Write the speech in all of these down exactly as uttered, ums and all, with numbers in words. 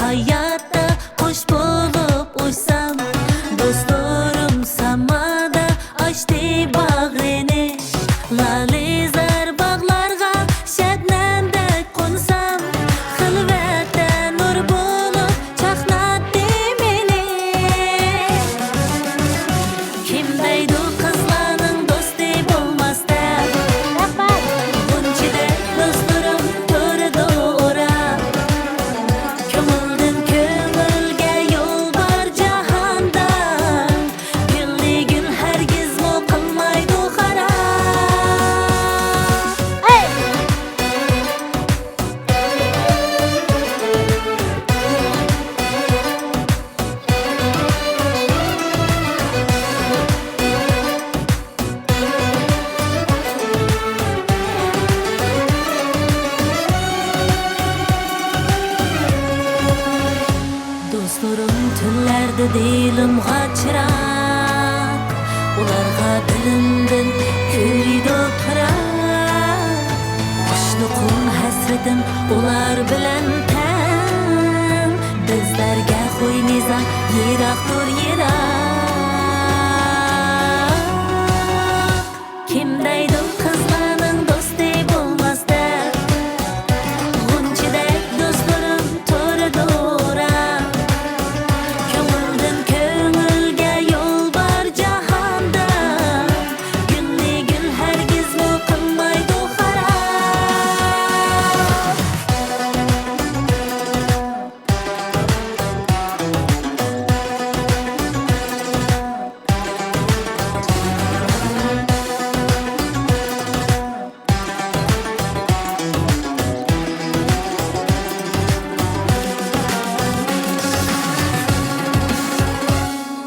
ھاياتتا قۇش بولۇپ ئۇچسام، دوستلىرىم سامادا ئاچتى باغرىنى. لالىزار باغلارغا شەبنەمدەك قونسام، خىلۋەتتە نۇر بولۇپ چاقناتتى مېنى. كىم دەيدۇ قىزلارنىڭ دوستى بولماس دەپ؟ غۇنچىدەك دوستلىرىم تۇرىدۇ ئوراپ. كۆڭۈلدىن كۆڭۈلگە يول بار جاھاندا، گۈلنى گۈل ھەرگىزمۇ قىلمايدۇ خاراب. دوستلىرىم تۈنلەردە دىلىمغا چىراغ، ئۇلارغا دىلىمدىن كۆيىدۇ پىراق. خۇشلۇقۇم، ھەسرىتىم ئۇلار بىلەن تەڭ، بىزلەرگە خۇي نىزا يىراقتۇر يىراق. كىم دەيدۇ قىزلارنىڭ دوستى بولماس دەپ؟ غۇنچىدەك دوستلىرىم تۇرىدۇ ئوراپ. كۆڭۈلدىن كۆڭۈلگە يول بار جاھاندا، گۈلنى گۈل ھەرگىزمۇ قىلمايدۇ خاراب.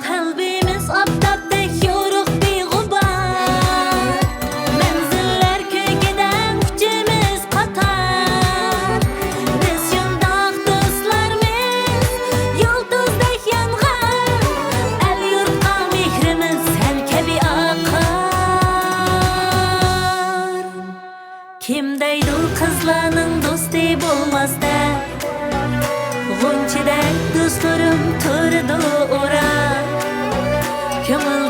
قەلبىمىز ئاپتاپتەك يورۇق بىغۇبار، مەنزىللەر كۆكىدە ئۈچىمىز قاتار. بىز شۇنداق دوستلارمىز، يۇلتۇزدەك يانغان، ئەل-يۇرتقا مېھرىمىز سەن كەبى ئاقار. كىم دەيدۇ قىزلارنىڭ دوستى بولماس دەپ؟ غۇنچىدەك دوستلىرىم تۇرىدۇ ئوراپ. كۆڭۈل